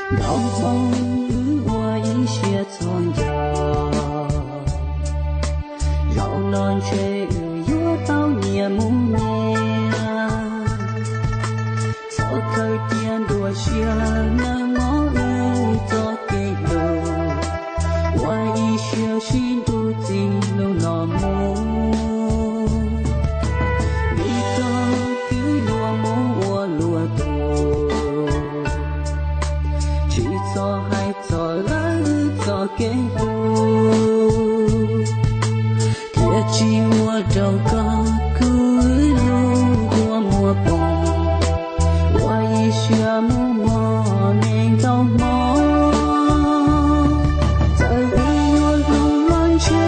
Nkauj Hmoob wb ua ib siab txhos caug, zaum no ntshe wb yuav tau nyias mus nyias. Txhob khaws cia nruab siab, nag hmo wb txoj kev hlub, ua ib siab sib nrug txij hnub no mus. Vim rau twb yuav mus ua luag tug, tsis txhob hais txog lawv txoj kev hlub, thiaj tsis ua rau koj kuv lub kua muag poob. Ua ib siab mus mog neeg nkauj hmoob, txawm wb yuav hlub los ntshe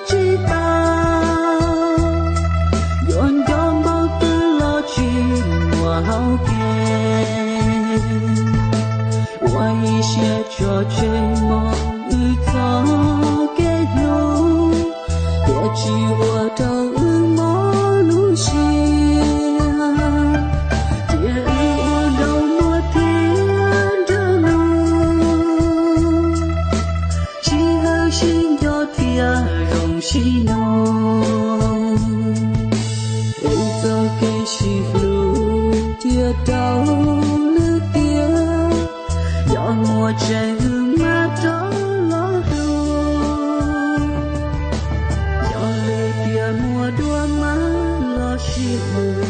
tsis tau, yuav nco npaum twg los tsis muaj hauv kev. Ua ib siab tso tseg mog wb txoj kev hlub, thiaj tsis ua rau wb mob lub siab. Cia wb ua nkauj muam thiab nraug nus, sib hawm sib nco thiaj zoo sib nug. Wb txoj kev sib hlub cia rau lwm tiam, yog muaj tseeb wb mam rov los hlub, yog li tias muaj dua mam los sib hlub.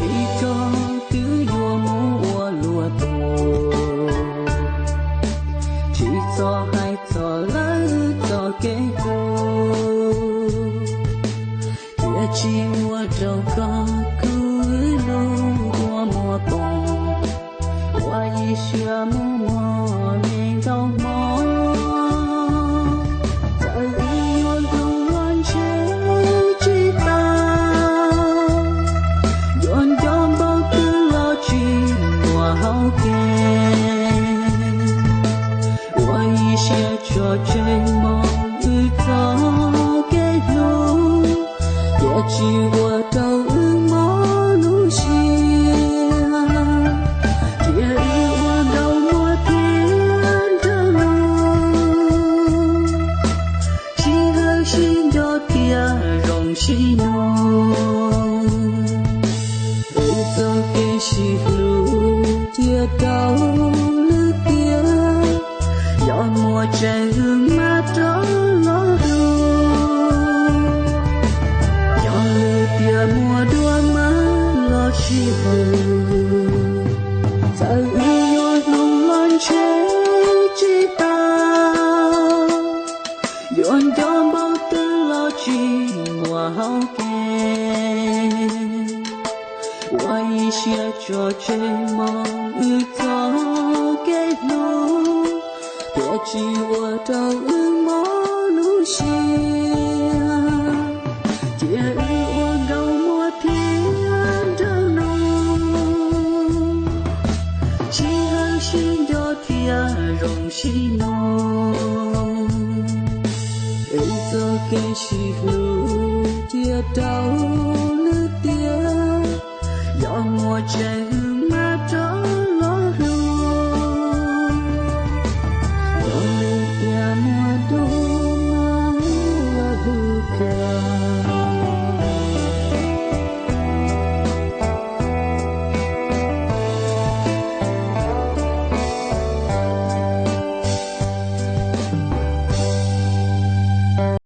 Vim koj twb yuav mus ua luag tug, tsis txhob hais txog lawv txoj kev hlub, thiaj tsis ua rau koj kuv lub kua muag poob. Ua ib siab mus mog neeg nkauj hmoob, txawm wb yuav hlub los ntshe tsis tau, yuav nco npaum twg los tsis muaj hauv kev. Ua ib siab tso tseg mog wb txoj kev hlub, thiaj tsis ua rau wb mob lub siab. Cia wb ua nkauj muam thiab nraug nus, sib hawm sib nco thiaj zoo sib nug. Wb txoj kev sib hlub cia rau lwm tiam, yog muaj tseeb wb mam rov los hlub, yog li tias muaj dua mam los sib hlub. Txawm wb yuav hlub los ntshe tsis tau, yuav nco npaum twg los tsis muaj hauv kev. Ua ib siab tso tseg mog wb txoj kev hlub, thiaj tsis ua rau wb mob lub siab. Cia wb ua nkauj muam thiab nraug nus, sib hawm sib nco thiaj zoo sib nug. Wb txoj kev sib hlub cia rau lwm tiam, yog muaj tseeb wb mam rov los hlub, yog li tias muaj dua mam los hlub thiab.